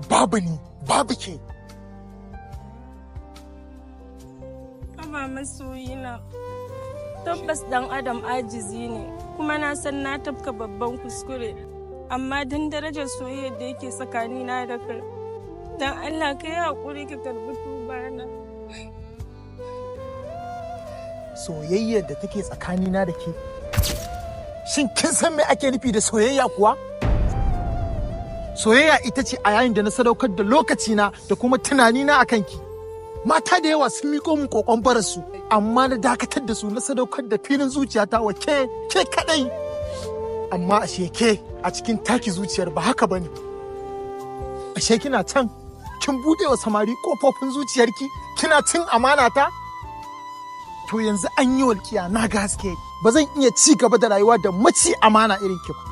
Babu ni, babu ke. Haba masoyina. Tabbas dan Adam ajizi ne, kuma na san na tafka babban kuskure. Amma don darajar soyayyar da yake tsakanina da kai, don Allah ka yi haƙuri ka karɓi tubana. Soyayyar da take tsakanina da ke, shin kin san me ake nufi da soyayya kuwa? Soyayya ita ce a yayin da na sadaukar da lokacina da kuma tunanina a kanki. Mata da yawa sun miƙo min kokon bararsu, amma na dakatar da su, na sadaukar da filin zuciyata wa ke, ke kadai. Amma ashe ke a cikin taki zuciyar ba haka bane. Ashe kina can kin buɗe wa samari kofofin zuciyarki, kina cin amana ta. To yanzu an yi walƙiya, na ga haske. Ba zan iya ci gaba da rayuwa da maci amana irin ki ba.